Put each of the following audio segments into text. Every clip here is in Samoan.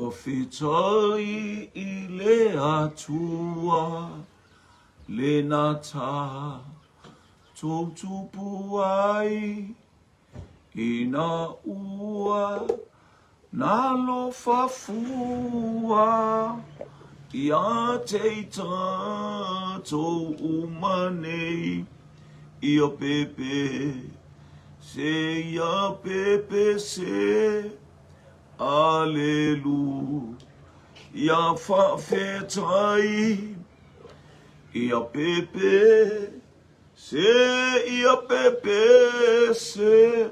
Faafetai i le Atua lena tatou tupu ai ina ua nalofa fua ia te i tatou uma nei ia pepe se ia pepe se Aleluia faafetai ia pepe se ia pepe se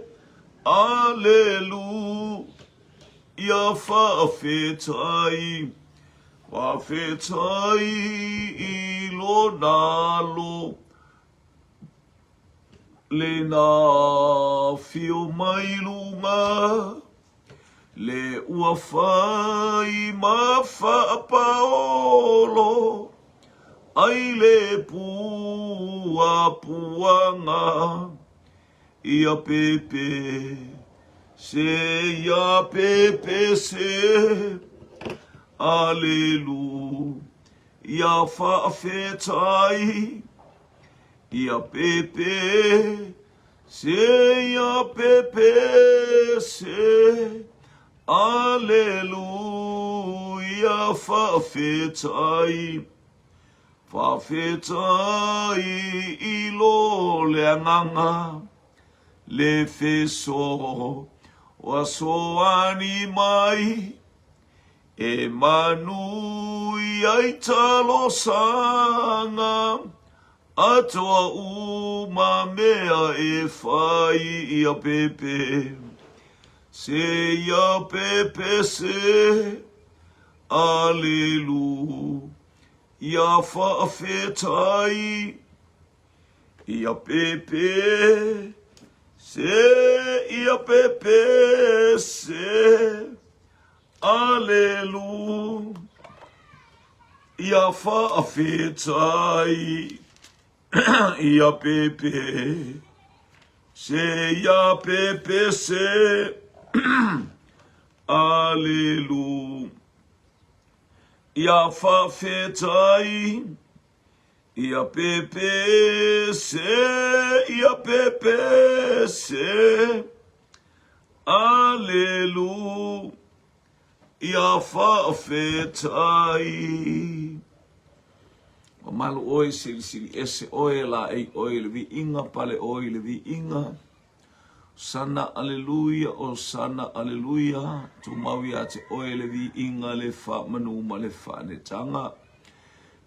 Aleluia faafetai faafetai i lona alo Lena afio mai luga Le ua fai ma faapaolo ai le puapuaga ia pepe se ia pepe se Aleluia faafetai Ia pepe se ia pepe se Aleluia faafetai faafetai i lo le agaga le feso asoani mai E manuia i talosaga atoa uma mea e fai ia pepe se ia pepe se Aleluia faafetai ia pepe se ia pepe se Aleluia faafetai ia pepe se ia pepe se Aleluia faafetai ia pepe se ia pepe se Aleluia faafetai. Mamalu ʻoe, silisili ese ʻoe, laei ʻoe i le viiga, pale ʻoe i le viiga. Hosana, aleluia, Hosana, aleluia. Tumau iā te ʻoe le viiga, le faamanu ma le faanetaga.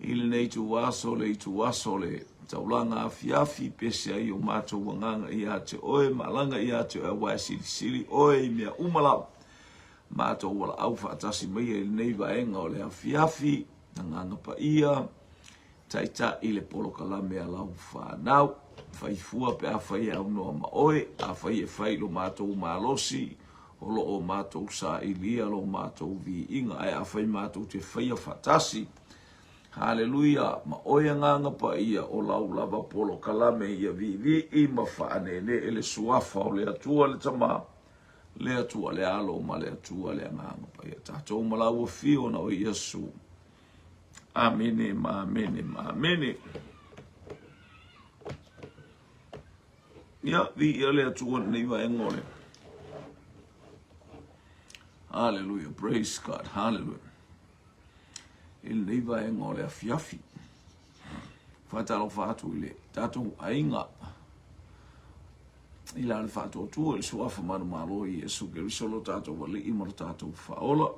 I lenei ituaso, le ituaso le taulaga afiafi, pese ai o matou agaga ia te oe, malaga ia te oe, aua e silisili oe i mea uma lava. Matou walaau faatasi mai i lenei vaega o le afiafi, agaga paia, taitai le polokalame a lau whanau, faifua pe afai e aunoa ma oe, afai e fai lo matou malosi, o lo o matou sailia lo matou viiga, ae afai matou te faia faatasi. Haleluia, ma oe agaga paia o lau lava polokalame ia viivii ma faaneenee le suafa o le Atua le Tama, le Atua le Alo ma le Atua le Agaga Paia. Tatou ma lau afio na o Iesu. Amene ma amene ma amene. Ia, viia le Atua lenei vaega o le. Hallelujah, praise God, hallelujah. I lenei vaega o le afiafi. Faatalofa atu i le tatou aiga i la le faatuatua i le suafa manumalo i Iesu Keriso lo tatou Alii ma lo tatou Faaola.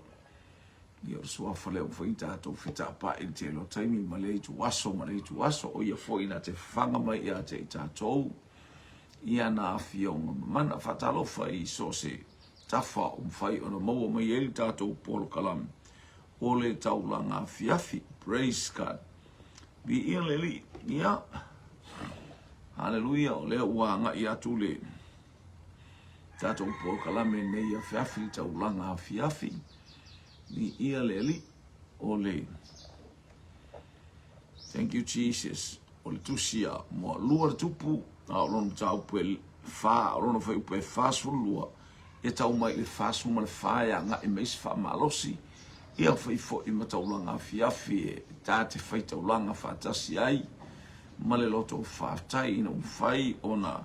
Ia o le suafa lea ua fai tatou fetaapa'i i le tele o taimi ma lea ituaso ma lea ituaso, o ia foi na te fafaga mai ia te i tatou i ana afioga mamana. Faatalofa i so o se tafa o mafai ona maua mai ai le tatou polokalame o le taulaga afiafi. Praise God. Viia le Alii. Ia. Haleluia, o lea ua agai atu le tatou polokalame nei afiafi, le taulaga afiafi. Viia le Alii. O le Thank you Jesus. O le tusi a Moalua le tupu, a o lona mataupu e fa, o lona fuaiupu e 42, e tau mai i le 44 e agai mai se faamalosi. Ia fai foi ma taulaga afiafi e ta te fai taulaga faatasi ai ma le loto faafetai ina ua mafai ona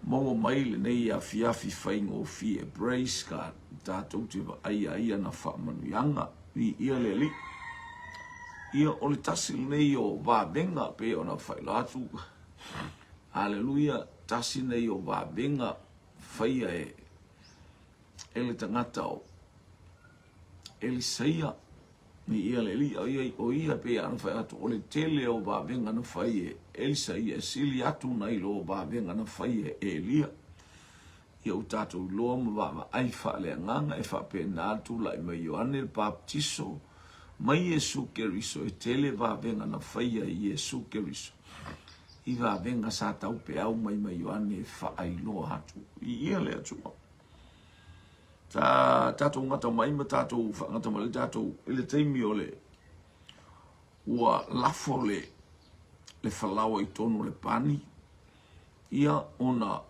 maua mai lenei afiafi faigofie. Praise God. Tatou te vaaia ai ana faamanuiaga. Viia le Alii. Ia, o le tasi lenei o vavega pei ona faailoa atu. Aleluia. Tasi lenei o vavega faia e e le tagata o Elisaia. Viia le Alii, o ia, o ia pei ona fai atu, o le tele o vavega na fai e Elisaia e sili atu nai lo vavega na fai e Elia. Ia ua tatou iloa ma vaavaai faaleagaga e faapena le tulai mai Ioane le Papatiso mai Iesu Keriso e tele vavega na faia e Iesu Keriso i vavega sa taupeau mai ma Ioane e faailoa atu. Viia le Atua. Sa tatou gata mai ma tatou faagata mai le tatou i le taimi o le ua lafo le le falaoa i totonu o le pani ia ona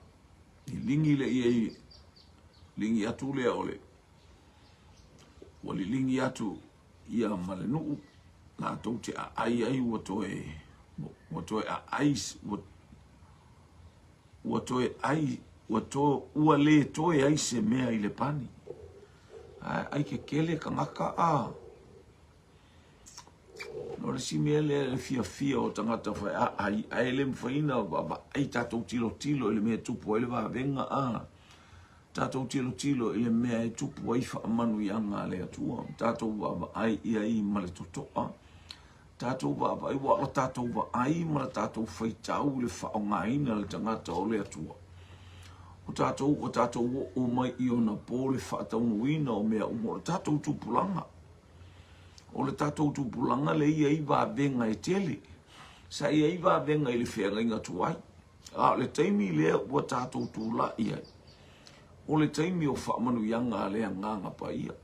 liligi lea i ai ligi atu lea o le ua liligi atu ia ma le nuu latou te aai ai ua toe ua toe aai ua Ua toe ai, ua to, ua le toe ai se mea i le pani. Ae ai kekele tagata a. O le isi mea lea le fiafia o tagata fai a ai, ae le mafai ona vaavaai tatou tilotilo i le mea e tupu ai le vavega a. Tatou tilotilo i le mea e tupu ai faamanuiaga a le Atua. Tatou vaavaai i ai ma le totoa. Tatou vaavaai, ua o tatou vaai ma le tatou faitau i le faaaogaina le tagata o le Atua. O tatou, ua tatou oo mai i ona po le faataunuuina o mea uma, o le tatou tupulaga. O le tatou tupulaga lea e i ai vavega e tele. Sa i ai vavega i le feagaiga tuai. A o le taimi lea ua tatou tulai ai, o le taimi o faamanuiaga a le Agaga Paia.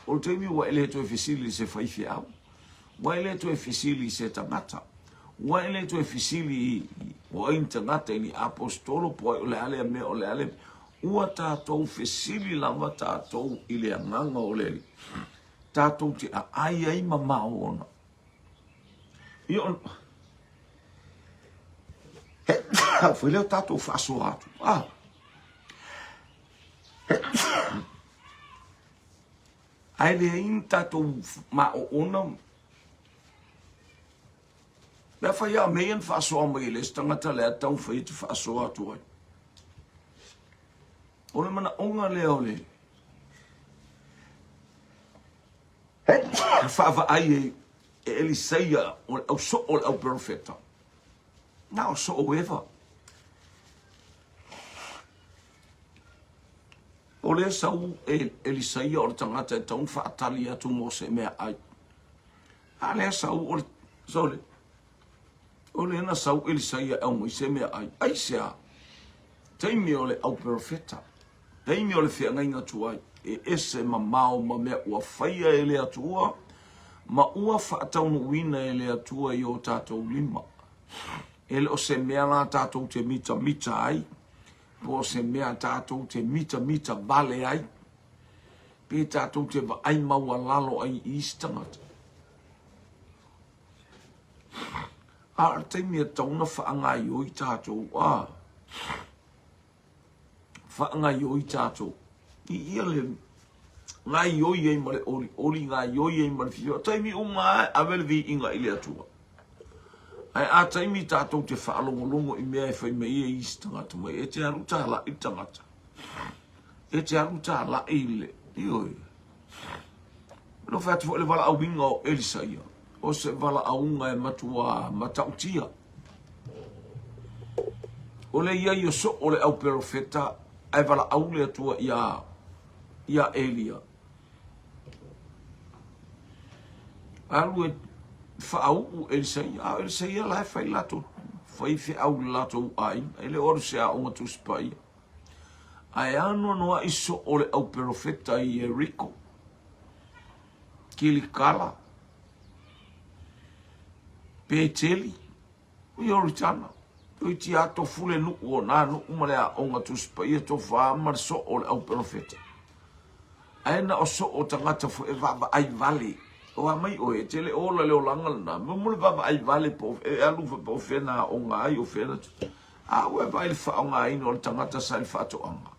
O le taimi ua e le toe fesili i se faifeau, ua e le toe fesili i se tagata, ua e le toe fesili i o ai ni tagata i ni aposetolo po ai o le a lea mea o le a lea mea. Ua tatou fesili lava tatou i le agaga o le Alii, tatou te aai ai ma maona. Ia o Foi lea o tatou faasoa atu. Ah. Ae leai ni tatou maoona. Pe afai lava o mea ia na faasoa mai e le isi tagata lea taumafai e te faasoa atu ai. O le manaoga lea o le faavaai e Elisaia o le ausoo o le auperofeta. Na o soo eva. O lea sau e Elisaia o le tagata e tatau ona faatali atu mo se meaai. A lea sau o le, sole, o lea na sau Elisaia e aumai se meaai. Aisea? Taimi o le auperofeta, taimi o le feagaiga tuai, e ese mamao ma mea ua faia e le Atua ma ua faataunuuina e le Atua i o tatou lima. E le o se mea la tatou te mitamita ai, po o se mea tatou te mitamita vale ai, pe tatou te vaai maualalo ai i isi tagata. A o le taimi e tatau ona faagaioi tatou, a faagaioi tatou i ia le gaioi ai ma le olioli, gaioi ai ma le fiafia. O taimi uma lava e ave le viiga i le Atua. Ae a taimi tatou te faalogologo i mea e fai mai ai isi tagata mai, e te alu tālaʻi le tagata. E te alu tālaʻi le, ioe. No fai atu foi le valaauina o Elisaia, o se valaauga e matuā matautia. O le ia i o soo o le au perofeta, ae valaau le Atua iā, iā Elia. Alu e faauu Elisaia, a o Elisaia la e fai latou, fai feau i le latou aiga, e le o alu se aoga Tusi Paia. Ae anoanoai soo le au perofeta i Ieriko, Kilikala, Peteli, Ioritana, toeitiiti lava tofu le nuu o nā nuu ma le aoga Tusi Paia, tofa ma le soo o le au perofeta. Ae na o soo tagata foi e vaavaai vale. O a mai oe, e te le ola le olaga lena. Mo mo le vaavaai vale po e alu foi po o fea na aoga ai, o fea na... A ua e vaai i le faaaogaina o le tagata sa i le faatoaga.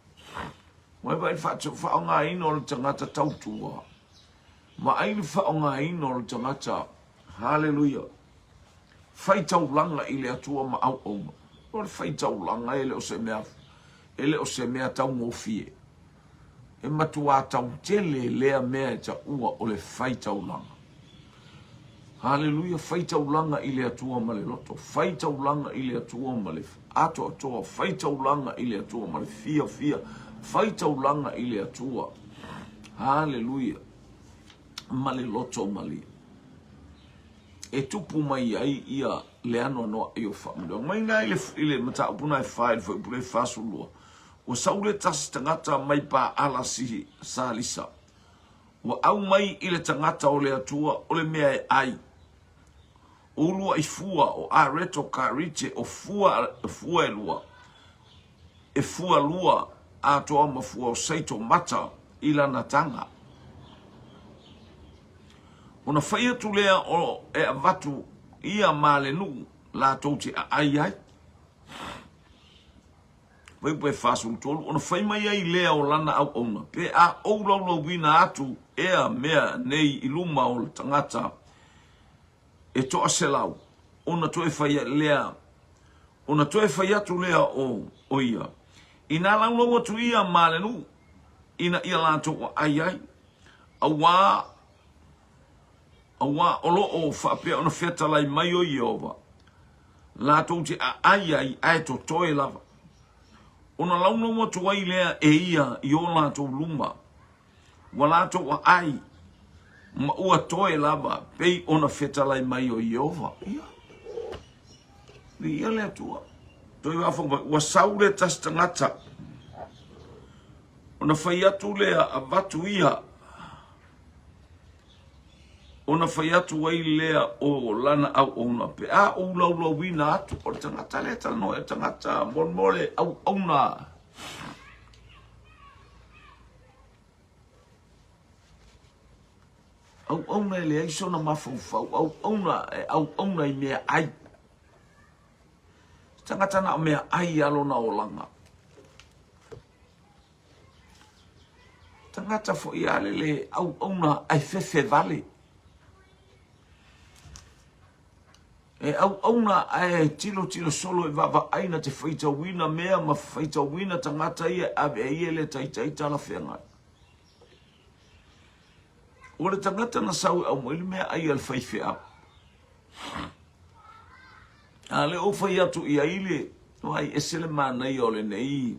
Ua e vaai i le faaaogaina o le tagata tautua. Vaai le faaaogaina o le tagata. Haleluia. Faitaulaga i le Atua ma auauna. O le faitaulaga e le o se mea, e le o se mea taugofie. E matuā tautele lea mea e taua o le faitaulaga. Haleluia, faitaulaga i le Atua ma le loto, faitaulaga i le Atua ma le atoatoa, faitaulaga i le Atua ma le fiafia, faitaulaga i le Atua. Haleluia, ma le loto malie. E tupu mai ai ia le anoanoai o faamanuiaga. Mai na i le mataupu na e fa i le fuaiupu lea e 42, Ua sau le tasi tagata mai Paala sihi Salisa, ua aumai i le tagata o le Atua o le mea e ai. O uluai fua o areto karite o fua fua e lua, e fua lua atoa ma fua o saito mata i lana taga. Ona fai atu lea o e avatu ia ma le nuu latou te aai ai. Fuaiupu e 43, ona fai mai ai lea o lana auauna, pe a ou laulauina atu ea mea nei i luma o le tagata e 100, ona toe fai lea, ona toe fai atu lea o, o ia, inā laulau atu ia ma le nuu, ina ia latou aai ai, auā, auā o lo o faapea ona fetalai mai o Ieova, latou te aai ai ae totoe lava. Ona laulau atu ai lea e ia i o latou luma, ua latou aai, ma ua toe lava, pei ona fetalai mai o Ieova. Ia, viia le Atua. Toe faafofoga mai, ua sau le tasi tagata, ona fai atu lea, avatu ia, ona fai atu ai lea o lana auauna, pe a ou laulauina atu, o le tagata lea e talanoa i le tagata mo le auauna. Auauna e leai sona mafaufau, auauna e auauna i mea ai. Tagata na o mea ai a lona olaga. Tagata foi a le le auauna ae fefe vale. E auauna ae tilotilo solo e vaavaai na te faitauina mea ma faitauina tagata ia e ave ai e le taitai talafeagai. O le tagata na sau e aumai le mea ai a le faifeau. A le ou fai atu i ai le vaai ese le manaia o lenei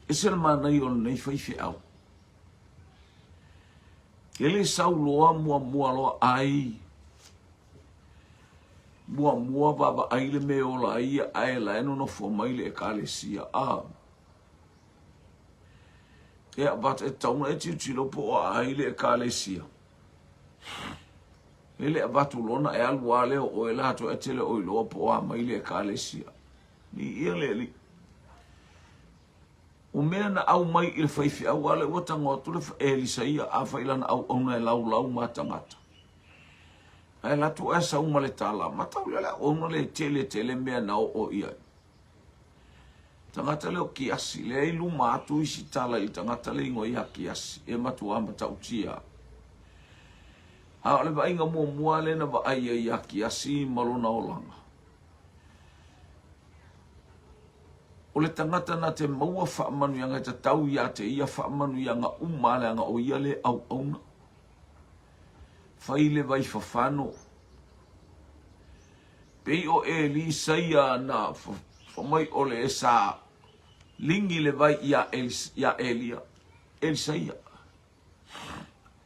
ese le manaia o lenei faifeau. E le sau loa muamua loa ai muamua vaavaai le mea e ola ai ia ae la e nonofo mai le ekalesia a e avatu e tatau ona e tilotilo po o aai le ekalesia. E le avatu lona e alu a lea o oe latou e te le o iloa po o a mai le ekalesia. Viia le Alii. O mea na aumai i le faifeau a lea ua tago atu le Elisa ia afai lana auauna e laulau ma tagata. Ae alu atu ae sau ma le tala, matau lea le auauna le tele tele mea na oo i ai. Tagata lea o Kiasi, lea i luma atu isi tala i le tagata le igoa ia Kiasi, e matuā matautia. A o le vaaiga muamua lea na vaai ai ia Kiasi ma lona olaga. O le tagata na te maua faamanuiaga e tatau ia te ia faamanuiaga uma leaga o ia le auauna. Fai le vaifafano. Pei o Elisaia na fai mai o le sa ligi le vai ia Elia, Elisaia.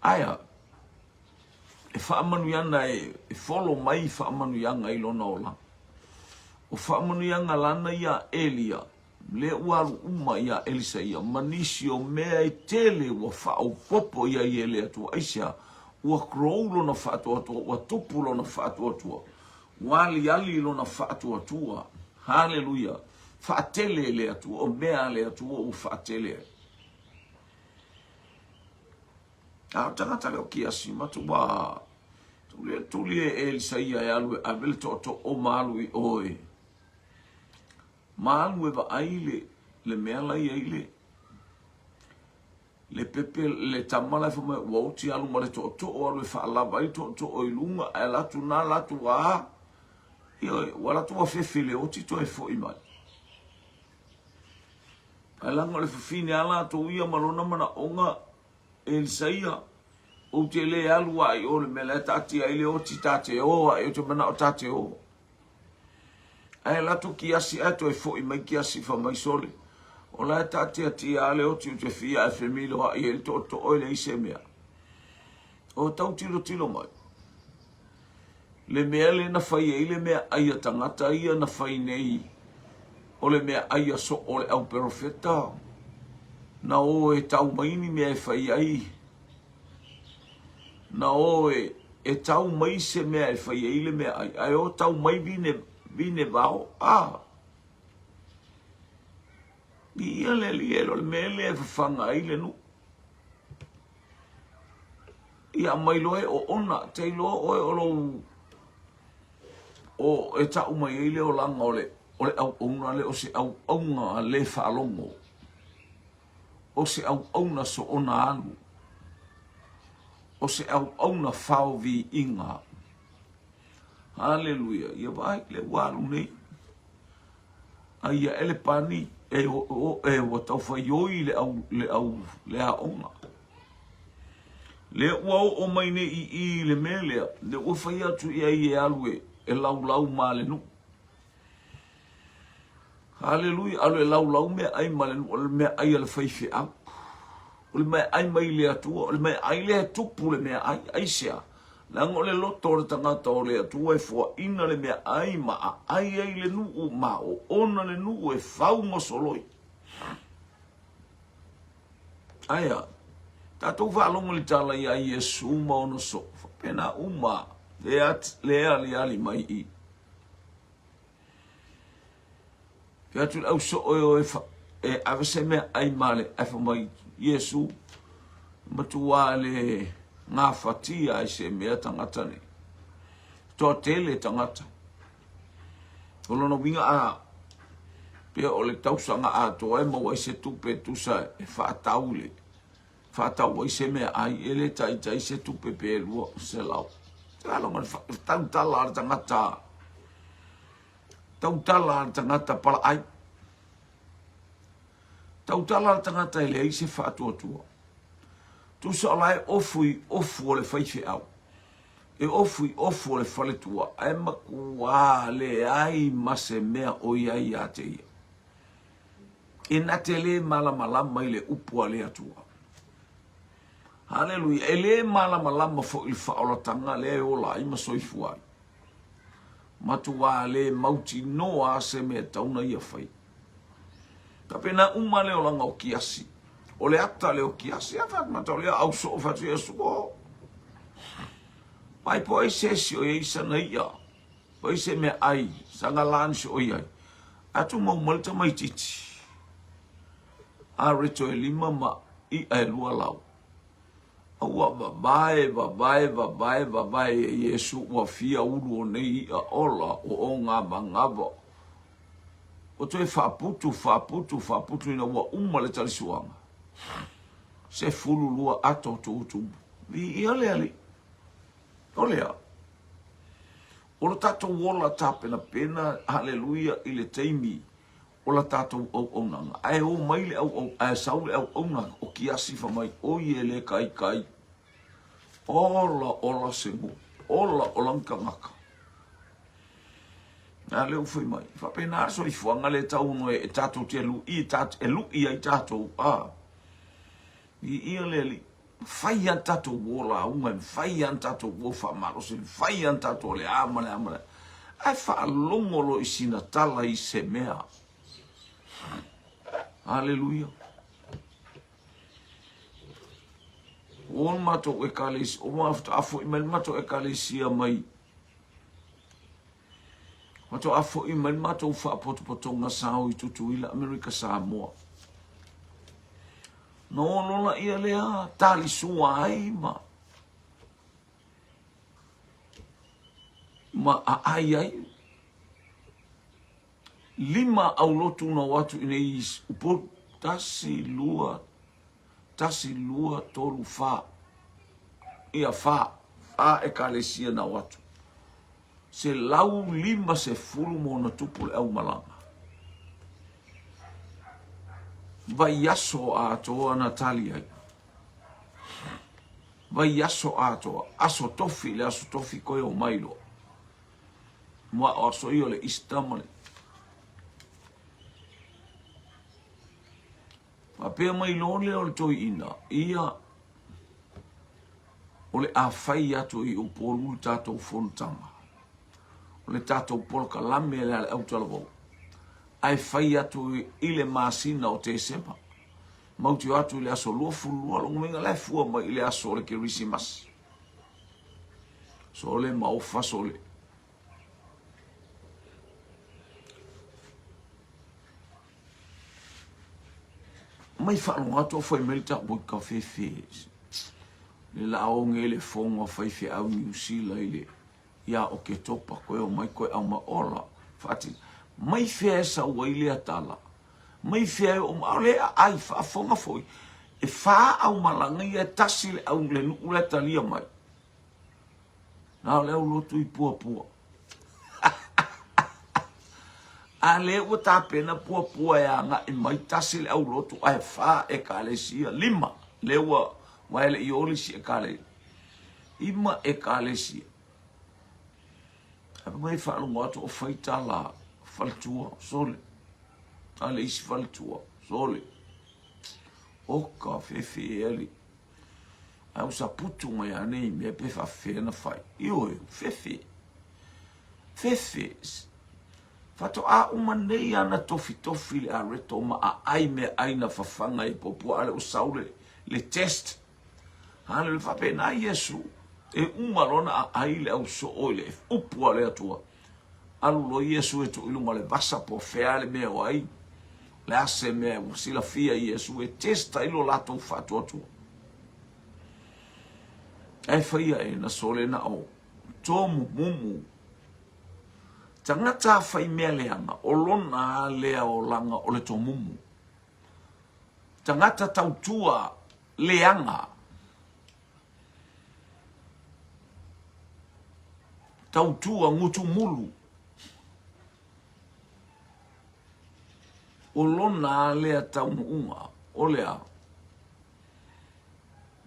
Aea, e faamanuiana e folo mai faamanuiaga i lona olaga. O faamanuiaga lana ia Elia, lea ua alu uma ia Elisaia, ma nisi o mea e tele ua faaopoopo i ai e le Atua. Aisea? Ua grow lona faatuatua, ua tupu lona faatuatua, ua aliali lona faatuatua. Haleluia! Faatele e le Atua, o mea a le Atua ua faatele ai. A o le tagata lea o Kiasi, matua tuli tuli e Elisaia e alu e ave le tootoo ma alu i o e ma alu e vaai le, le mea la i ai le, le pepe, le tama la e fai mai ua oti alu ma le tootoo alu e faalava ai le tootoo i luga, ae alu atu na alu atu ua, ioe, ua alu atu ua fefe le oti toe foi mai. Ae leaga o le fafine a latou ia ma lona manaoga, Elisaia, ou te le alu a i o le mea la e taatia ai le oti ta te o a i o te manao ta te o. Ae alu atu Kiasi ae toe foi mai Kiasi fai mai sole. O la e taatiatia a le oti ou te fia ae femiloai ai le tootoo e leai se mea. O tau tilotilo mai. Le mea lea na fai ai le meaai a tagata ia na fai nei o le meaai a soo o le au perofeta na o e tau mai ni mea e fai ai na o e e tau mai se mea e fai ai le meaai ae o tau mai vine vine vao a Viia le Alii e le o le mea lea e fafaga ai le nuu. Ia aumai loa e oona, te iloa oe o lou o e tau mai ai le olaga o le o le auauna lea o se auauna le faalogo, o se auauna soona alu, o se auauna fao viiga. Haleluia! Ia vaai lea ua alu nei. Ai ae le pani e o e ua tau faioi le au le au le aoga. Lea ua oo mai nei i i le mea lea, lea ua fai atu i ai e alu e, e laulau ma le nuu. Haleluia, alu e laulau meaai ma le nuu, o le meaai a le faifeau. O le meaai mai le Atua, o le meaai lea e tupu le meaai. Aisea? Leaga o le loto o le tagata o le Atua e foaina le meaai ma aai ai le nuu ma oona le nuu e fau ma soloi. Ae a? Tatou faalogo i le tala iā Iesu ma ona soo, faapena uma le, le aliali mai i. Fai atu le au soo e o e, fa, e ave se meaai ma le ae fai mai Iesu, matua le gafatia ai se mea tagata nei. Toatele tagata. O lona uiga a pea o le tausaga atoa e maua ai se tupe e tusa e faatau le faatau ai se meaai e le taitai se tupe pe 200. Faalogo le tautala a le tagata tautala a le tagata palaai. Tautala a le tagata e leai se faatuatua. Tusa o la e ofu i ofu o le faifeau. E ofu i ofu o le faletua, ae matua leai ma se mea o i ai ia te ia. E na te lē malamalama i le upu a le Atua. Haleluia. E lē malamalama foi i le faaolataga lea e ola ai ma soifua ai. Matua lē mautinoa a se mea e tatau ona ia faia. Faapena uma le olaga o Kiasi. O le ata lea o Kiasi. A fai atu, o le au soo fai atu Iesu, o. Mai po ai se esi o i ai sana i'a. Po ai se mea ai, sana lunch o i ai. Atu mau mai le tamaitiiti. A reto e lima ma i'a e lua lau. A ua vavae, vavae, vavae, vavae e Iesu ua fia ulu o nei i'a ola o o gavagava. Ua toe faaputu, faaputu, faaputu ina ua uma le talisuaga. 12 ato tuutumu. Viia le Alii. O le a? O lo tatou ola tapenapena, haleluia, i le taimi o la tatou auaunaga. Ae o mai le auau, ae sau le auauna o Kiasi fai mai, oi e le kaikai. Ola ola se nuu, ola ola ni tagata. A lea ua fai mai, faapena le soifuaga lea e tau ona e tatou te lui, e lui ai tatou, a, viia le Alii. Mafai lava ona tatou uo lauga, e mafai lava ona tatou uo faamalosi, e mafai lava ona tatou le a ma le a ma le a. Ae faalogo loa i sina tala i se mea. Aleluia. Ua o le matou ekalesia, ua faatoa foi mai le matou ekalesia mai Faatoa foi mai le matou faapotopotoga sa o i Tutuila, Amerika Samoa. Na o loa ia lea talisua ai ma ma aai ai. Lima aulotu na o atu i nei Upolu. Tasi, lua, tasi, lua, tolu, fa. Ia, fa. Fa ekalesia na o atu. 150 ma ona tupu le aumalaga. Vaiaso atoa na tali ai. Vaiaso atoa. Aso tofi le aso tofi koe o mai loa. Mua o aso ia o le Easter ma le Faapea mai loa lea o le toeaina, ia, o le a fai atu i Upolu le tatou fonotaga, o le tatou polokalame lea a le autalavou, ae fai atu i le masina o Tesema, matou te o atu i le aso 22, lona uiga la e fua mai i le aso o le Kerisimasi. Sole ma ofa sole. Mai faalogo atu o fai mai le tapu i ka fefe. Le la oge le fono a faifeau Niu Sila i le ia Oketopa koe o mai koe au ma ola. Whaati, mai fea e sau ai lea tala. Mai fea e o ma le ai faafofoga foi. E whā au malanga ia e tasi le au le nuu le talia mai. Na o le au lotu i Puapua. A lea ua tapena Puapua e agai mai tasi le au lotu ae whā ekalesia, lima. Lea ua waele i oli si ekalesia. Ima ekalesia. Ae mai faalogo atu o fai tala faletua, sole. A le isi faletua, sole. Oka fefe e ali. Ae ua saputu mai a nei mea pe faafefea na fai. Ioe, fefe. Fefe. Faatoa uma nei ana tofitofi le areto ma aai meaai na fafaga i puapua a le ua sau le, le test. Haleluia, faapena Iesu, e uma loa ona aai le au soo i le upu a le Atua. Alu loa Iesu e tuu i luga o le vasa po o fea le mea o ai. O le a se mea ua silafia e Iesu e test ai lo latou faatuatua. Ae faia e na sole na o tomumumu. Tagata fai mea leaga, o lona lea olaga o le tomumu. Tagata tautua leaga. Tautua gutumulu. O lona lea taunuuga, o le a?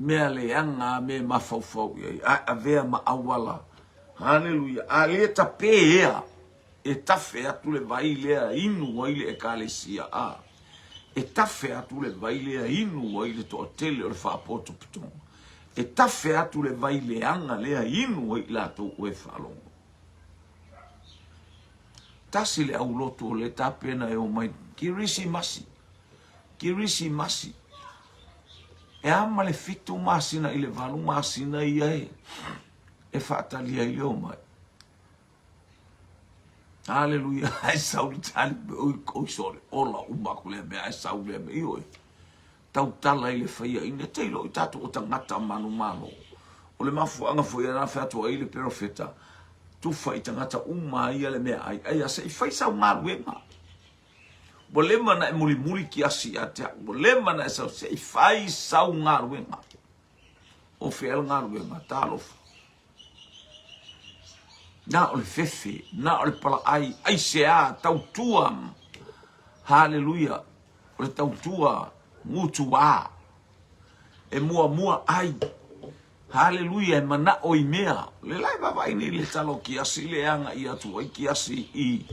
Mea leaga me mafaufau i ai, ae avea ma auala. Haleluia. A le tapē ea e tafe atu le vai lea inu ai le ekalesia, a e tafe atu le vai lea inu ai le toatele o le faapotopotoga, e tafe atu le vai leaga lea inu ai i latou o e faalogo. Tasi le aulotu o le tapena e omai Kirisimasi, Kirisimasi. E a ma le 7 masina i le 8 masina ia e e faatali ai le omai. Aleluia, ae sau le tali, oi, oi sole, ola uma aku lea mea, ae sau lea mea, ioe. Tautala i le faiaina, te iloa i tatou o tagata manumalo. O le mafuaaga foi na fai atu ai le perofeta, tufa i tagata uma ia le meaai, ai a se i fai sau galuega. Ua leva ona e mulimuli kiasi ia te au, ua leva ona e sau, se i fai sau galuega. O fea le galuega, talofa. Na o le fefe, na o le palaai, aisea, tautua, haleluia, o le tautua gutuā, e muamua ai, haleluia, e manao i mea. Le la e vaavaai nei le tala o kiasi le agai atu ai kiasi i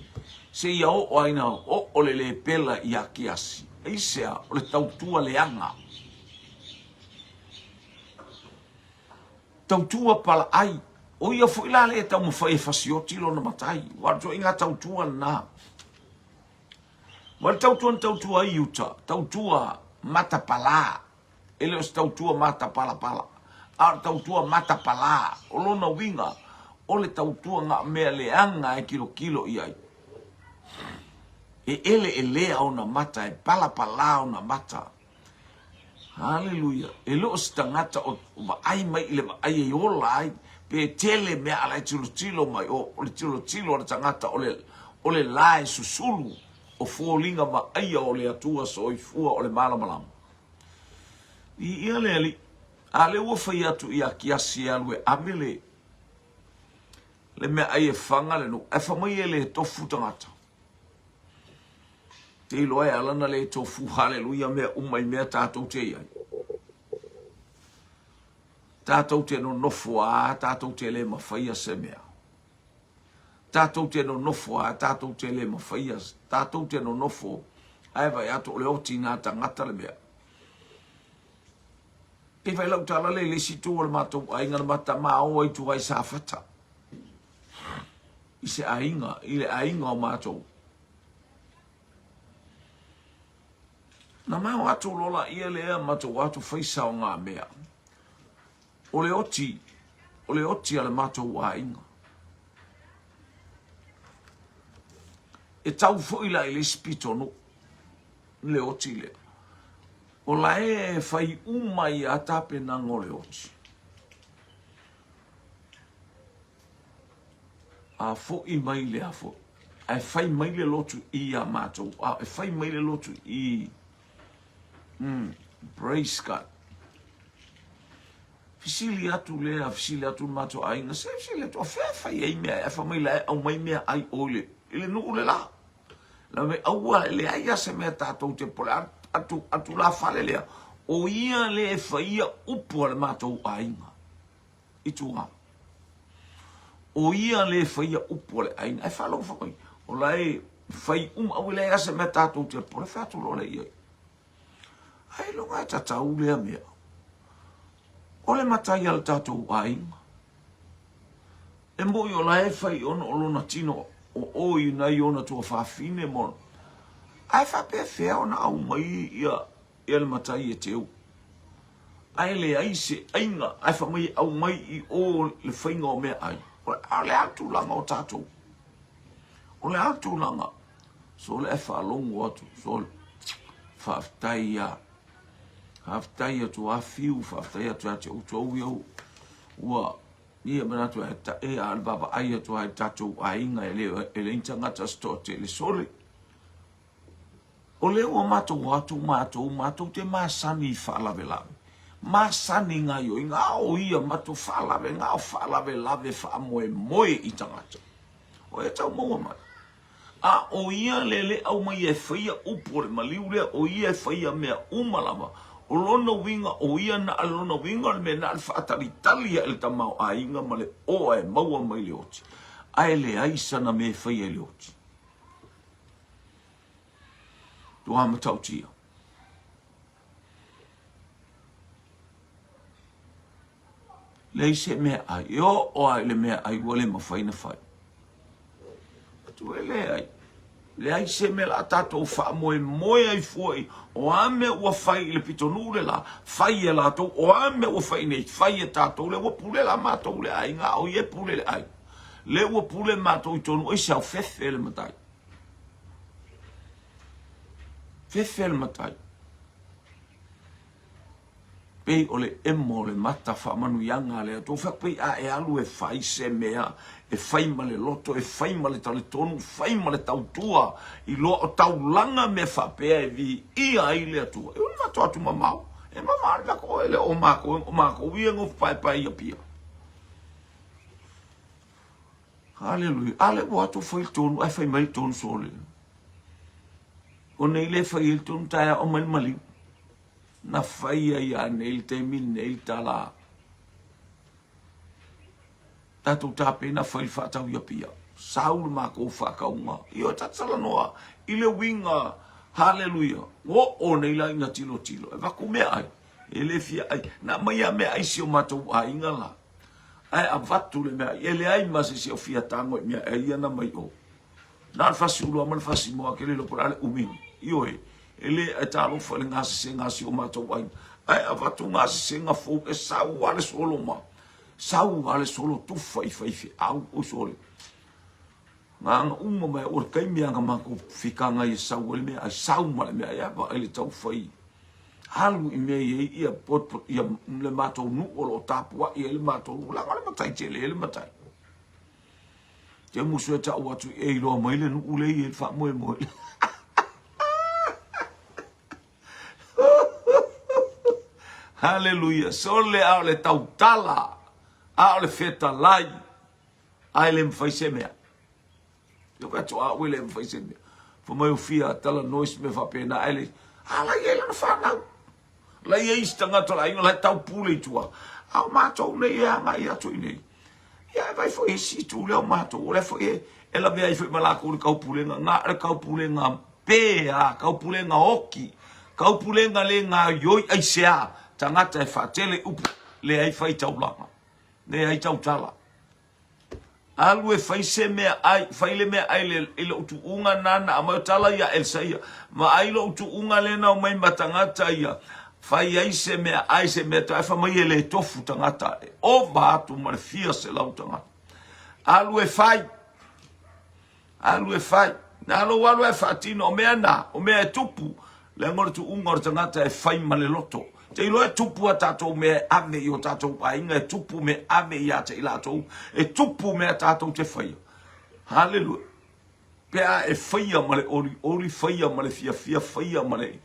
seia oo ai na oo le lepela ia kiasi. Aisea, o le tautua leaga. Tautua palaai, o ia foi la lea e taumafai e fasioti lona matai, ua o le ituaiga tautua lena. Ma le tautua na tautua ai Iuta, tautua matapalā, e le o se tautua matapalapala, a o le tautua matapalā, o lona uiga, o le tautua na o mea leaga e kilokilo i ai. E eleelea ona mata, e palapalā ona mata. Haleluia. E le o se tagata o vaai mai i le vaai e ola ai, pe tele mea a la e tilotilo mai, o, o le tilotilo a le tagata o le, o le la e susulu, o foliga vaaia o le Atua soifua o le malamalama. Viia le Alii. A lea ua fai atu ia Kiasi e alu e ave le, le meaai e faga le nuu, ae fai mai e le tofu tagata. Te iloa e ala na le tofu, haleluia, mea uma i mea tatou te i ai. Tatou te nonofo a, tatou te le mafaia se mea. Tatou te nonofo a, tatou te le mafaia, tatou te nonofo, ae vai atu o le oti nā tagata le mea. Pei fai lau tala le le isi tu o le matou aiga na mata mao ai tua i Safata. I se aiga, i le aiga o matou. Na mao atu lola ia lea matou atu fai saoga mea. O le oti, o le oti a le matou aiga. E tau foi la i le isi pitonuu, le oti lea. O la e fai uma ia tapenaga o le oti. A foi mai le a foi. Ae fai mai le lotu i iā matou. A e fai mai le lotu i. Praise God. Fesili atu lea, fesili atu le matou aiga, se fesili atu, o fea e fai ai mea, ae fai mai la e aumai mea ai o i le, i le nuu le la. La mai aua, e leai a se mea tatou te pole atu, atu la fale lea, o ia le e faia upu a le matou aiga i tua. O ia le e faia upu a le aiga, ae faalogo fai mai, o la e fai uma, aua e leai a se mea tatou te pole, fai atu loa lea i ai. Ailoga e tatau lea mea. O le matai a le tatou aiga. E moi o la e fai ona o lona tino o o i nai ona tuafafine mo. Ae faapefea ona aumai ia ia le matai e teu. Ae leai se aiga, ae fai mai e aumai i o le faiga o meaai. O le a tulaga o tatou? O le a tulaga? Sole ae faalogo atu, sole. Faafetai ia. Faafetai atu a Fiu, faafetai atu ia te outou ia ua ia manatu e tae a le vaavaai atu ai tatou aiga e le e leai ni tagata se toatele sole. O lea ua matou o atu matou, matou te masani i faalavelave. Masani i gaoioiga, a o ia matou faalave, na o faalavelave faamoemoe i tagata. O e tau maua mai. A o ia le le aumai e faia upu o le maliu lea, o ia e faia mea uma lava. O lona uiga, o ia na o lona uiga o le mea na o le faatalitali ae le tamaoaiga ma le oa e maua mai le oti. Ae leai sana mea e faia i le oti. Tua matautia. Leai se meaai. E oo lava i le meaai ua le mafai ona fai. Atu e leai. Leai se mea la tatou faamoemoe ai fua i o a mea ua fai i le pitonuu le la, fai e latou, o a mea ua fai nei, fai e tatou, lea ua pule la matou le aiga, a o ia e pule le aiga. Lea ua pule matou i tonu, ai se ao fefe le matai. Fefe le matai. Pei o le emo o le mata faamanuiaga a le Atua. Fai atu pei a e alu e fai se mea, e fai ma le loto, e fai ma le talitonu, fai ma le tautua, iloa o taulaga mea faapea e viia ai le Atua. E ulu matou atu mamao, e mamao le matou, e le o matou, o matou ia e nofo paepae i Apia. Haleluia. A lea ua atu fai le tonu, ae fai mai le tonu sole. O nei le fai ai le tonu taeao aumai le maliu. Na fai ai a nei le taimi lenei le tala. Tatou tapena fai le faatau i Apia. Sau le matou faatauga. Ioe, tatou talanoa i le uiga. Haleluia. Ua oo nei la ina tilotilo. E avatu meaai. E le fia ai. Na aumai lava meaai si o matou aiga la. Ae avatu le meaai. E leai ma se isi o fia tago i meaai ia na mai o. Na o le fasi ulu lava ma le fasi moa ke le iloa po o le a le umi. Ioe, e le e talofa i le gasesega a si o matou aiga. Ae avatu gasesega fou e sau lava le solo ma sau lava le solo tufa i faifeau oi sole. Gaaga uma mai o le taimi lava na matou fitaga ai e sau ai le meaai, sau ma le meaai ae vaai le taufai. Alu i mea i ai ia pot ia le matou nuu o lo o tapuai ai le matou nuu leaga o le matai tele le matai. Te musu e tau atu e iloa mai le nuu le i ai le faamoemoe. Haleluia. Sole a o le tautala, a o le fetalai, a e le mafai se mea. Ia fai atu, a ue le mafai se mea. Fai mai o fia talanoa se mea faapena, ae le, a la i ai lana fanau. La i ai isi tagata o le aiga la e tau pule i tua. A o matou nei e agai atu i nei. Ia e vai foi isi itu lea o matou. O lea foi e, e lavea ai foi ma lakou i le kaupulega. Na o le kaupulega pe a, kaupulega oki, kaupulega le gaoioi aisea, tagata e faatele upu, leai fai taulaga, leai tautala. Alu e fai se mea ai, fai le mea ai le, i lou tuuga na na aumai o tala ia Elsa ia. Vaai lou tuuga lea na omai ma tagata ia, fai ai se mea ai, se mea tai, fai mai e le tofu tagata, e ova atu ma le fia selau tagata. Alu e fai, Alu e fai. Na lou alu e faatino, o mea na, o mea e tupu, leaga o le tuuga o le tagata e fai ma le loto. Te iloa e tupu a tatou mea e ave i o tatou aiga, e tupu mea e ave ia te i latou, e tupu mea tatou te faia. Haleluia. Pe a e faia ma le olioli, faia ma le fiafia, faia ma le...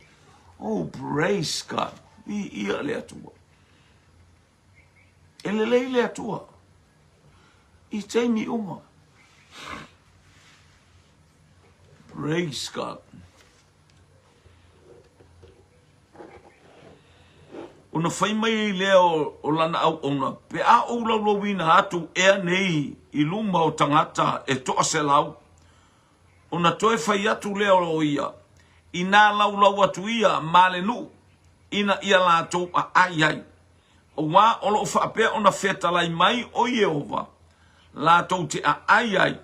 Oh, praise God. Viia le Atua. E lelei le Atua i taimi uma. Praise God. Ona fai mai ai lea o, o lana auauna, pe a ou laulauina atu ea nei i luma o tagata e 100, ona toe fai atu lea o ia, inā laulau atu ia ma le nuu, ina ia latou aai ai. Auā o lo o faapea ona fetalai mai ʻo Iēhova, latou te aai ai,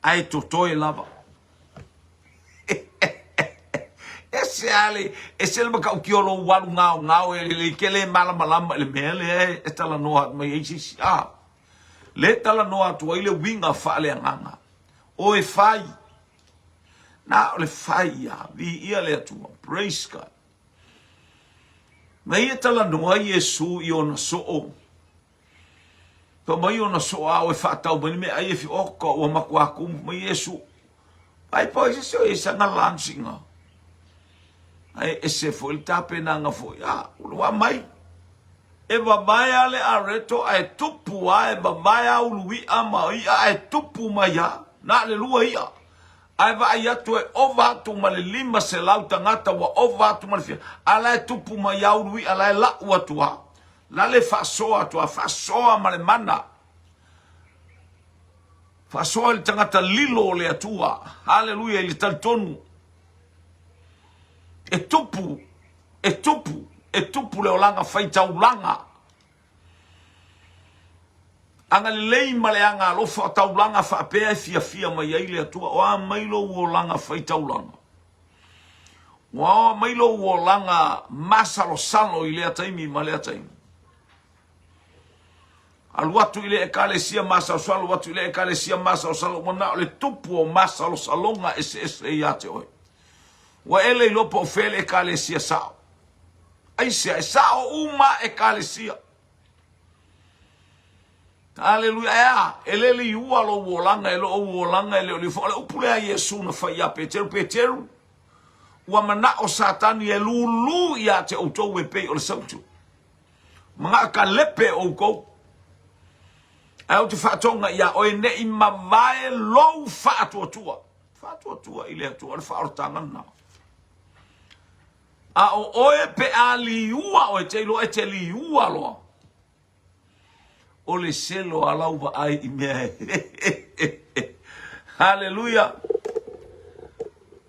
a e totoe lava. Ese a le, ese le matautia o lou alu gaogao e lelei ke le malamalama i le mea lea e talanoa atu mai ai se isi. A, le talanoa atu ai le uiga faaleagaga. O e fai. Na o le fai ia. Viia le Atua. Praise God. Na ia talanoa Iesu i ona soo. Fai mai ona soo a o e faatau mai le meaai e fi oka ua matua kumu mai Iesu. Ai po ai se se o e sanga lansinga. Ai ese foi le tapenaga foi. A, ua mai. E vavae a le areto ae tupu a e vavae a ulu i'a ma i'a ae tupu mai a. Na le lua i'a. Ae vaai atu e ova atu ma le 500 tagata ua ova atu ma le fia, a la e tupu mai a ulu i'a la e la'u atu a. La le faasoa atu a, faasoa ma le mana. Faasoa i le tagata lilo o le Atua. Haleluia i le talitonu. E tupu, e tupu, e tupu le olaga faitaulaga. Agalelei ma le aga alofa o taulaga faapea e fiafia mai ai le Atua. O a mai lou olaga faitaulaga? Ua oa mai lou olaga masalosalo i lea taimi ma lea taimi. Alu atu i le ekalesia masalosalo, alu atu i le ekalesia masalosalo, ua na o le tupu o masalosaloga eseese ia te oe. Ua e le iloa po o fea le ekalesia sao. Aisea, e sao uma ekalesia. Aleluia. E a, e le liua lou olaga, e le o ou olaga, e le o liua foi. O le upu lea a Iesu na fai ia Peteru, Peteru, ua manao Satani e lūlū ia te outou e pei o le sautu. Manao ka lepe outou. Ae ou te faatoga ia oe nei mavae lou faatuatua. Faatuatua i le Atua, o le faaolataga lena. A o oe pe a liua oe, te iloa e te liua loa. O le selo a lau vaai i mea e. Haleluia!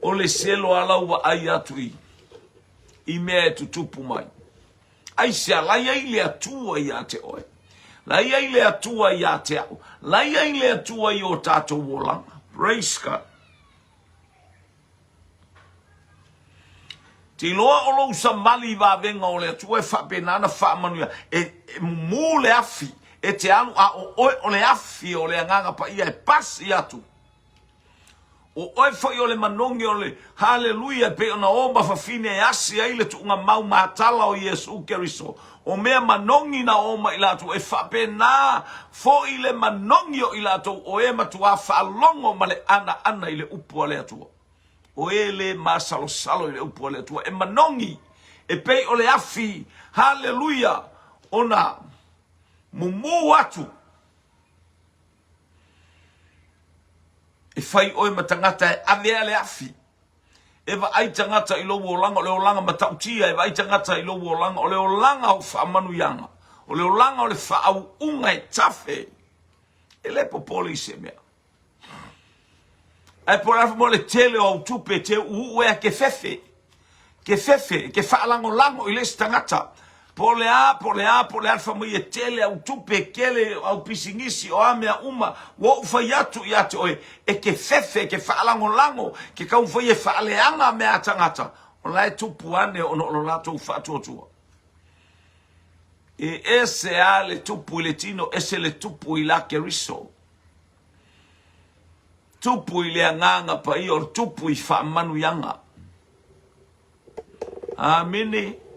O le selo a lau vaai atu i, i mea e tutupu mai. Aisea, la i ai le Atua ia te oe. La i ai le Atua ia te au. La i ai le Atua i o tatou olaga. Praise God. Te iloa o lou savali i vavega o le Atua e faapena ona faamanuia. E, e mumu le afi, e te alu a o oe o le afi o le Agaga Paia e pasi atu. O oe foi o le manogi o le Haleluia e pei ona o ma fafine e asi ai le tuugamau matala o Iesu Keriso. O mea manogi na o ma i latou e faapena foi le manogi o i latou o e matuā faalogo ma le anaana i le upu a le Atua. O e le masalosalo i le upu a le Atua e manogi e pei o le afi, Haleluia, ona mumu atu. E fai oe ma tagata e avea le afi. E vaai tagata i lou olaga, o le olaga matautia, e vaai tagata i lou olaga, o le olaga o faamanuiaga, o le olaga o le faauuga e tafe. E le popole i se mea. Ae po o le a mo le tele o au tupe e te uuuu ai a ke fefe, ke fefe, ke faalagolago i le isi tagata. Po o le a, po o le a, po o le a le fai mai e tele au tupe, e tele au pisinisi, o a mea uma, ua ou fai atu ia te oe, e ke fefe, e ke faalagolago, ke taumafai e faaleaga mea a tagata, o la e tupu ane ona o lo latou faatuatua. E ese a le tupu i le tino, ese le tupu i la Keriso. Tupu i le Agaga Paia, o le tupu i faamanuiaga. Amene.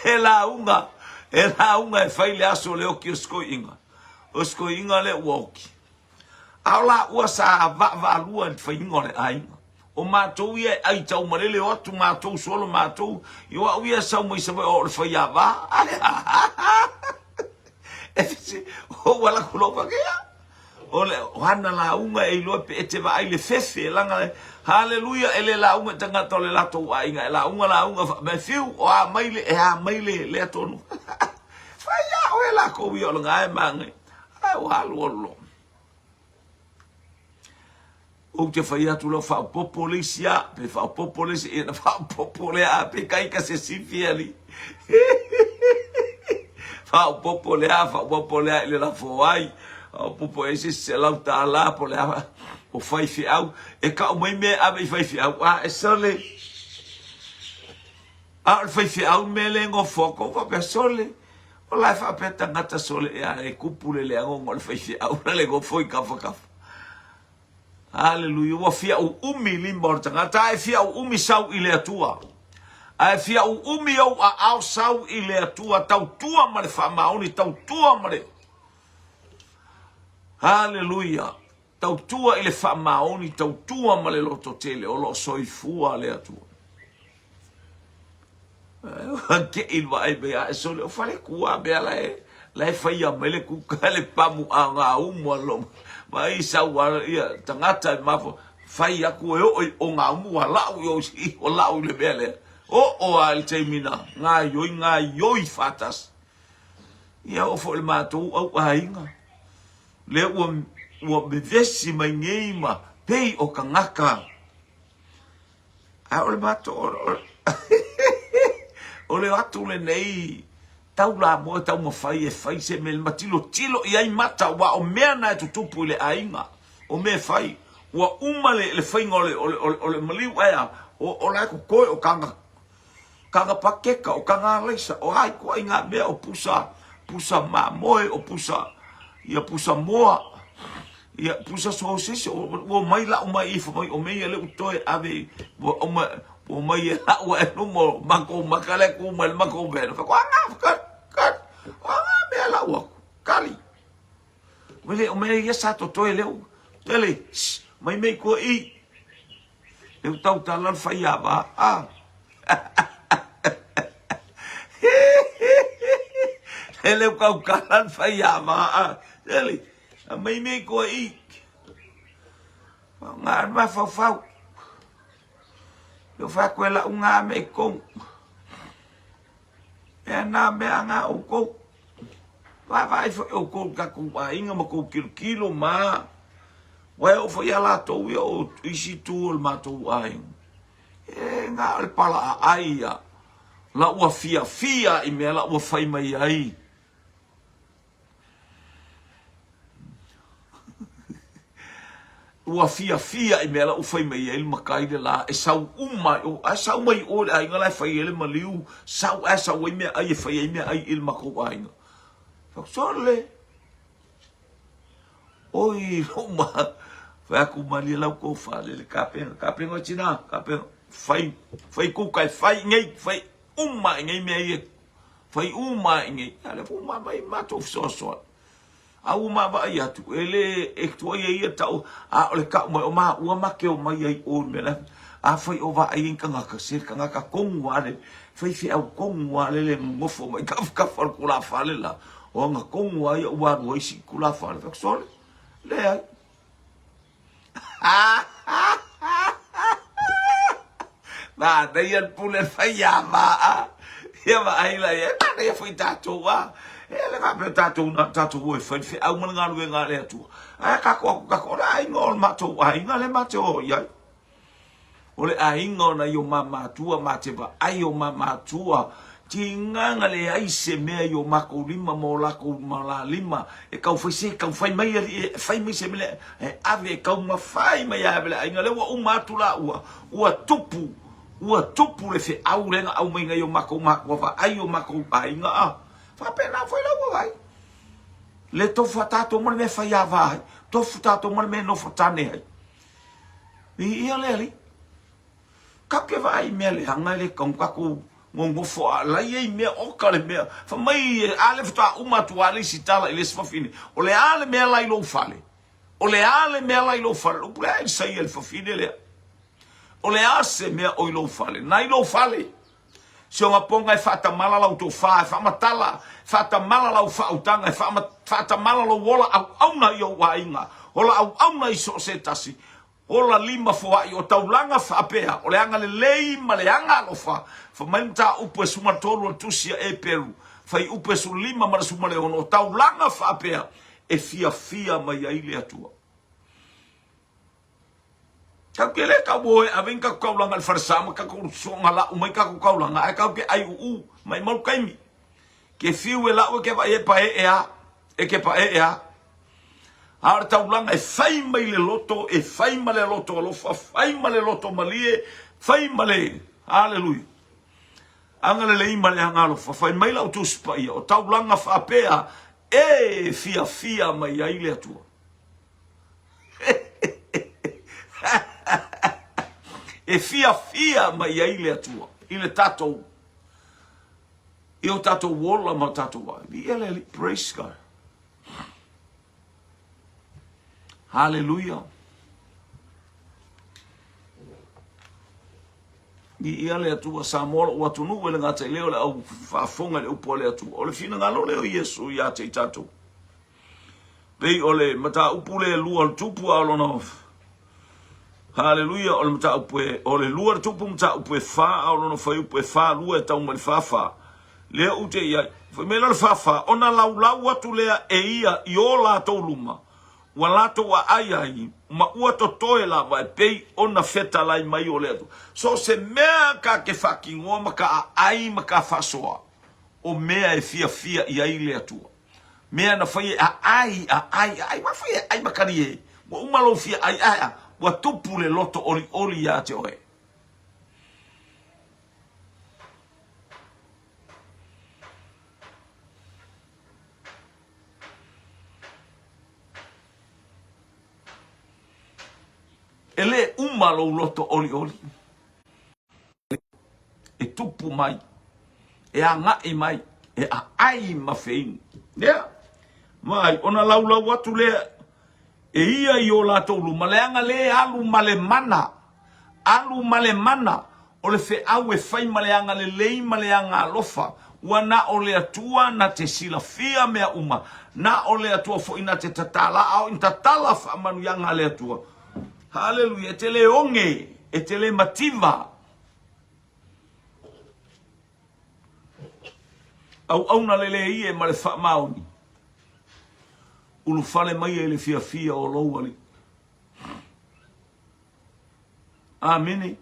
He lauga, he lauga e fai le aso o le oki o Sikoiiga. O Sikoiiga lea ua oki. A o laua sa vaavaalua i le faiga o le aiga. O matou ia e ai taumalele, o atu matou solo matou, i o au ia e sau mai Savaii o au o le faiava. E fese, o ua laku lou fakea. O le o ana lauga e iloa pe e te vaai le fefe, laga, haleluia, e le lauga i tagata o le latou aiga, e lauga lauga fa, me fiu, o a mai le, e a mai le, lea tonu. Fai a oe lakou ia o le gae magai. Ae ua alu alu loa. Ou te fai atu loa faaopoopo le isi a, pe faaopoopo le isi, ia na faaopoopo lea a, pe kai ka se sifi ali. Faaopoopo lea, faaopoopo lea i le lafo ai. Faaopoopo e se $100 po le a, o faifeau. E kau mai mea e ave i faifeau, a e sole. A o le faifeau le mea lea e nofo atu, ou faapea, sole, o la e faapea tagata sole ea e kupu le leaga ona o le faifeau la le nofo i tafatafa. Haleluia, ua fia uumi lima o le tagata, a e fia uumi sau i le Atua. A e fia uumi ou aao sau i le Atua, tautua ma le faamaoni, tautua ma le... Haleluia, tautua i le faamaoni, tautua ma le lototele, o lo o soifua le Atua. Ua te i le vaai mai a e sole o falekua mea la e la e faia mai le kuka le pamu a ngā umu a lo mai sau a ia tagata e mafua fai aku e oo i o ngā umu a lau i o i o lau i le mea lea o o a le taimi na ngāioi ngāioi whātasi ia o foi le mātou au aiga lea ua ua vevesi mai nei ma pei o kangaka A o le matou, o le o atu lenei tau lamoa e taumafai e fai se mea ma tilotilo i ai mata, aua o mea na e tutupu i le aiga, o mea e fai. Ua uma le, le faiga o le, o le, o le, o le maliu, ae a, o, o la e kokoe o kaga, kaga pakeka, o kaga alaisa, o a ituaiga mea, o pusa, pusa mamoe, o pusa, ia pusa moa. Ia, pusa sosese, ua omai lau mai i fai mai, o mea ia lea ua toe ave, ua oma, ua omai e lau ae luma o makou maka lea ku mai le makou mea. Fai atu, aga, kali, kali, aga mea lau aku, kali. Wele, o mea ia sa totoe lea, tele, shh, mai mei kua i. Leu tautala le fai ava, ah. Leu tautala le fai ava, ah. Tele, Aumai mea i tua i. Ngā mafaufau. Leo whai koe lau ngā mea i kou. Mea nā mea ngā o kou. Vaavaai foi oukou i tatou aiga ma kou kilokilo ma Wai o foi a latou ia o isi tu o le matou aiga. E ngā o le pala a ai ia. La ua fiafia i mea la ua fai mai ai. Ua fiafia i mea la ua fai mai ai le matai le la e sau uma ai o, ae sau mai o le aiga la e fai ai le maliu, sau ae sau ai meaai e fai ai meaai i le matou aiga. Sole. Oi, lou ma, fai atu malie lau tofa le le kapena, kapena o tina, kapena, fai, fai kuka e fai nei, fai uma i nei mea ia, fai uma i nei, a le fu ma mai matou fesoasoani. A ua maavaai atu, e le e tuai ia tau, a o le tau mai o maua ma te omai ai o i le mea la. Afai o vaai ai tagata, se tagata tonu lava le faifeau tonu lava le le nonofo mai tafatafa o le tulafale la, o aga tonu lava ia ua alu ai si tulafale. Fai atu, sole, leai. Manaia le pule faiava. Ia vaai la ia, manaia foi tatou a. E le faapea tatou na tatou o e fai le feau ma le galuega a le Atua. Ae tatou atu tatou, o le aiga o le matou aiga lea ma te o i ai. O le aiga o nai o ma matua ma te vaai o ma matua tigaga leai se mea i o makou lima ma o lakou ma la lima e tau fai se tau fai mai alii e fai mai se mea e ave e taumafai mai e ave le aiga lea ua uma atu la ua ua tupu ua tupu le feau lea na aumai nai o makou matua vaai o makou aiga a faapena foi la ua vaai le tofu a tatou ma le mea faiava ai tofu tatou ma le mea nofo tane ai. Viia le Alii. Tatou te vaai i mea leaga e le tatau ona tatou nonofo a la i ai mea oka le mea. Fai mai a lea faatoa uma atu lava le isi tala i le isi fafine, o le a le mea la i lou fale? O le a le mea la i lou fale? Le upu lea a Isaia i le fafine lea. O le a se mea o i lou fale? Na i lou fale. Si ona poga e faatamala lau tofa, e faamatala, faatamala lau faautaga, e faatamala lou ola auauna i ou aiga, ola auauna i so o se tasi, ola limafoai o taulaga faapea, o le agalelei ma le agaalofa. Fai mai le mataupu e 13 o le Tusi a Eperu, fuaiupu e 15 ma le 16, o taulaga faapea e fiafia mai ai le Atua. Tatou te le tau o e ave ni tatou taulaga i le falesa ma tatou soga lau mai tatou taulaga, ae tatou te ai uu maimau taimi. Ke fiu e lau e ke vaai e paee a, e ke paee a. A o le taulaga e fai mai le loto, e fai ma le loto alofa, fai ma le loto malie, fai ma le, aleluia. Agalelei ma le aga alofa, fai mai lau Tusi Paia, o taulaga faapea e fiafia mai ai le Atua. E fiafia mai ai le Atua i le tatou i o tatou ola ma o tatou vaai. Viia le Alii. Praise God. Hallelujah. Viia le Atua Samoa lou atunuu e le gata i lea o le au faafofoga i le upu a le Atua. O le finagalo lea o Iesu ia te i tatou. Pei o le mataupu lea e lua o le tupu a o lona Haleluia, o le mataupu e, o le lua le tupu mataupu e fa a o lona fuaiupu e fa lua e tau mai le fa fa. Lea ou te i ai. Fai mai la le fa fa, ona laulau atu lea e ia i o latou luma, ua latou aai ai, ma ua totoe lava e pei ona fetalai mai o le Atua. So o se mea ka te faatinoa ma ka aai ma ka faasoa, o mea e fiafia i ai le Atua. Mea na fai e aai, aai, aai, ua fai e ai makani e. Ua uma lou fia ai ae a, ua tupu le loto olioli ia te oe. E le uma lou loto olioli. E tupu mai, e agai mai, e aai ma feinu. Lea, vaai, ona laulau atu lea e ia i o latou luma, leaga le alu ma le mana, alu ma le mana o le feau e fai ma le agalelei ma le agaalofa. Ua na o le Atua na te silafia mea uma, na o le Atua foi na te tatala, a o i tatala faamanuiaga a le Atua. Haleluia, e te le oge, e te le mativa. Auauna lelei e ma le faamaoni. Ulufale mai e le fiafia o lou alii. Amene.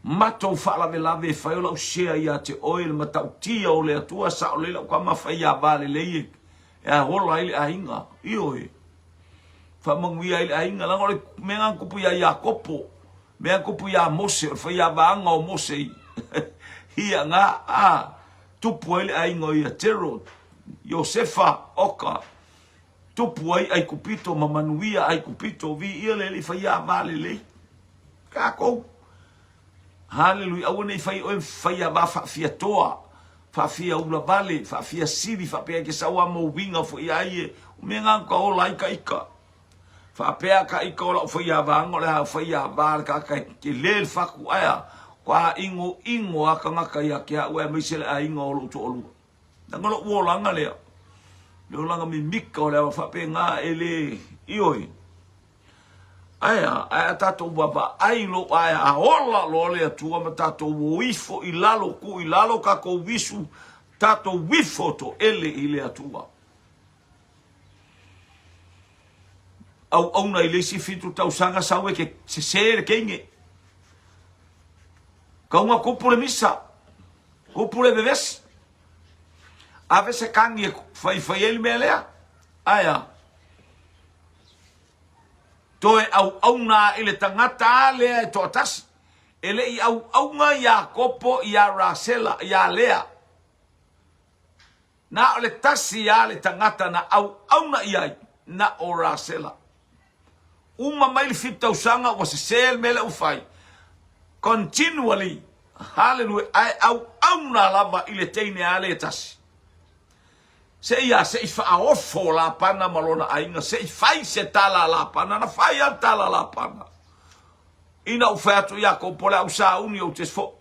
Matou faalavelave e fai o lau share ia te oe le matautia o le Atua sao lelei lau tama fai ia va lelei e, e ola ai le aiga. Ioe. Faamanuia ai le aiga. Leaga o le mea na tupu ia Iakopo, mea na tupu ia Mose, o le faiavaga o Mose i ia na a tupu ai le aiga o ia Gerald, Iosefa, oka. Tupu ai Aikupito ma manuia Aikupito, viia le Alii faiava lelei. Tatou. Haleluia, aua ne i fai oe faiava faafiatoa, faafiaula vale, faafiasili, faapea e te sau a mo uiga foi ai e, o mea na ka ola ai ka ika. Faapea ka ika o lau faiavaga o le a faiava le tagata e tele le fatu ae a, kua ingo ingo a tagata ia te au aemaise le aiga o lou toalua. Leaga lou olaga lea, le olaga mimika o le ava faapena e le, ioe. Ae a, ae a tatou vaavaai lou ae a ola loa le Atua ma tatou o ifo i lalo, tuu i lalo tatou visu, tatou ifo toele i le Atua. Auauna i le isi 7 tausaga sau e ke sese le teine. Kauga kupu le misa, kupu le vevesi. Ave se kagi e faifai ai le mea lea. Ae a, toe auauna i le tagata lea e toatasi. E le i auauna Iakopo iā Rasela, iā Lea. Na o le tasi lava le tagata na auauna i ai, na o Rasela. Uma mai le 7 tausaga ua sese le mea lea ua fai. Continually, haleluia, ae auauna lava i le teine a lea e tasi. Seia se i faaofo Lapana ma lona aiga, se i fai se tala a Lapana. Na fai lava le tala a Lapana. Ina ua fai atu Iakopo, o le a ou sauni ou te fo.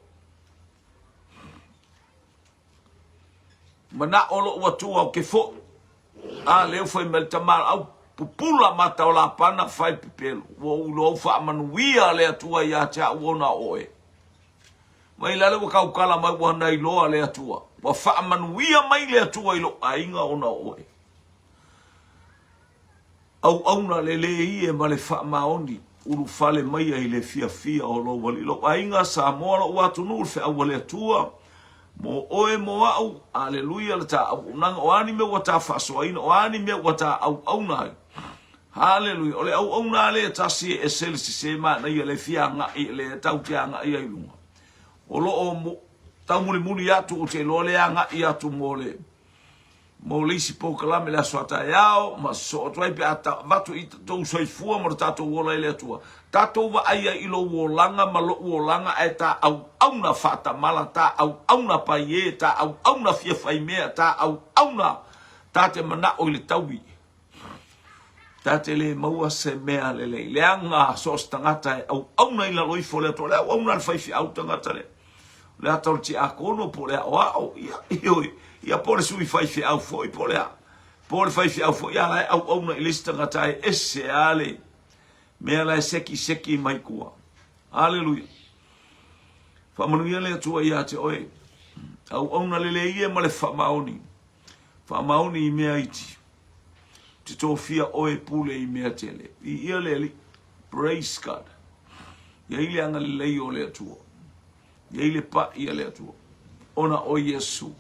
Manao lou Atua ou te foi. A lea ua fai mai le tama, au pupula mata o Lapana fai pepelo. Ua ou iloa ua faamanuia le Atua ia te au ona o oe. Mai la lea ua tautala mai ua nailoa le Atua. Ua faamanuia mai le Atua i lou aiga ona o oe. Auauna lelei e ma le faamaoni, ulufale maia i le fiafia o lou Alii. Lou aiga, Samoa, lou atunuu, le feau a le Atua, mo oe, mo au, aleluia, le ta auaunaga, o a ni mea ua ta faasoaina, o a ni mea ua ta auauna ai. Haleluia. O le auauna lea e tasi e ese le sese manaia le fia agai, le tau te agai ai luga. O lo o taumulimuli atu, ou te iloa le agai atu mo le mo le isi polokalame le aso a taeao ma sosoo atu ai pe a avatu i tou soifua ma lo tatou ola i le Atua. Tatou vaai ai i lou olaga ma lou olaga ae ta auauna faatamala, ta auauna paie, ta auauna fia faimea, ta auauna ta te manao i le taui. Ta te le maua se mea lelei. Leaga so o se tagata e auauna i lalo ifo o le Atua. O le auauna a le faifeau tagata lea. O le ata o le tiakono po o le aoao, ia, ioe, ia po o le sui faifeau foi po o le a. Po o le faifeau foi a la e auauna i le isi tagata e ese a le mea la e sekiseki mai tua. Aleluia. Faamanuia le Atua ia te oe. Auauna lelei e ma le faamaoni. Faamaoni i mea iti. Te tofia oe pule i mea tele. Viia le Alii. Praise God. Iai le agalelei o le Atua. Iai le pa'i a le Atua. Ona o Iesu.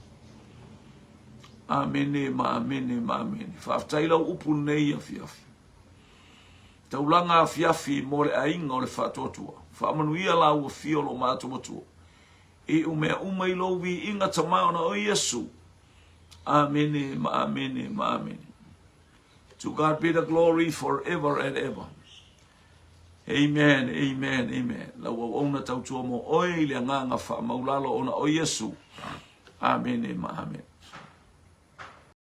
Amene ma amene ma amene. Faafetai lau upu lenei afiafi. Taulaga afiafi mo le aiga o le faatuatua. Faamanuia la ua fio lo matou matua. Iu mea uma i lou viiga Tama ona o Iesu. Amene ma amene ma amene. To God be the glory forever and ever. Amen, amen, amen. Lau auauna tautua mo oe i le agaga faamaulalo ona o Iesu. Amene ma amene.